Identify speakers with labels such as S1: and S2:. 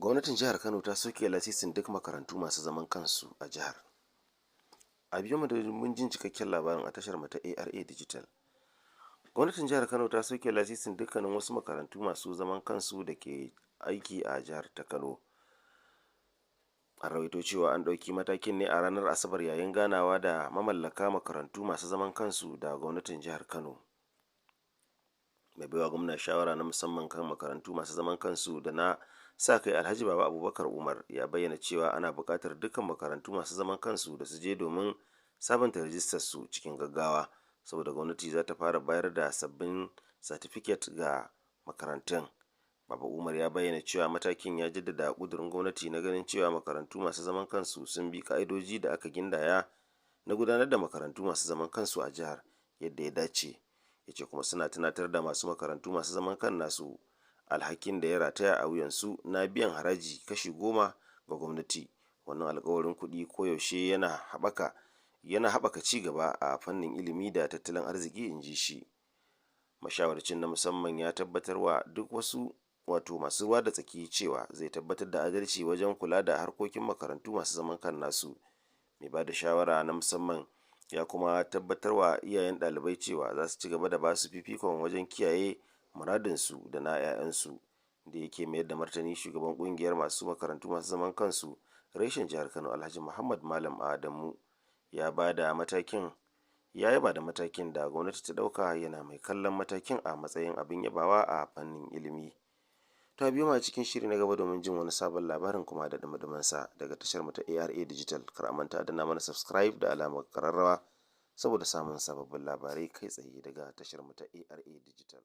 S1: Gwamnatin Jihar Kano ta soke lasisin duk makarantu masu zaman kansu a jihar. A biyo mu domin jin cikakken labarin a tashar mu ta ARA Digital. Gwamnatin Jihar Kano ta soke lasisin dukkanin wasu makarantu masu zaman kansu da ke aiki a jihar ta Kano. An rawaito cewa an ɗauki matakin ne a ranar Asabar yayin ganawa da mamallaka makarantu masu zaman kansu da gwamnatin jihar Kano. Mai baiwa gwamna shawara na musamman kan makarantu masu zaman kansu da na sa kai, Alhaji Baba Abubakar Umar, ya bayyana cewa ana buƙatar dukkan makarantu masu zaman kansu da su je domin sabunta rijistar su cikin gaggawa, saboda gwamnati za ta fara bayar da sabbin satifiket ga makarantun. Baba Umar ya bayyana cewa matakin ya jaddada ƙudurin gwamnati na ganin cewa makarantu masu zaman kansu sun bi ƙa'idoji da aka gindaya na gudanar da makarantu masu zaman kansu a jihar yadda ya dace. Ya ce kuma suna tunatar da masu makarantu masu zaman kan nasu alhakin da ya rataya a wuyansu na biyan haraji kashi 10 ga gwamnati. Wannan alkawarin kuɗi koyaushe yana haɓaka ci gaba a fannin ilimi da tattalin arziki, in ji shi. Mashawarcin na musamman ya tabbatar wa duk wasu, wato masu ruwa da tsaki, cewa zai tabbatar da adalci wajen kula da harkokin makarantu masu zaman kan nasu. Mai ba da shawara na musamman ya kuma tabbatar wa iyayen ɗalibai cewa za su ci gaba da ba su fifikon wajen kiyaye muradinsu da na 'ya'yansu. Da yake mayar da martani, shugaban kungiyar masu makarantu masu zaman kansu reshen jihar Kano, Alhaji Muhammad Malam Adamu, ya yaba da matakin da gwamnati ta dauka, yana mai kallon matakin a matsayin abin yabawa a fannin ilimi. To, biyo ma cikin shiri na gaba domin jin wani sabon labarin kuma da dumadumin sa daga tashar mu ta ARA Digital. Kar a manta da mana subscribe da alamar kararrawa saboda samun sababbin labarai kai tsaye daga tashar mu ta ARA Digital.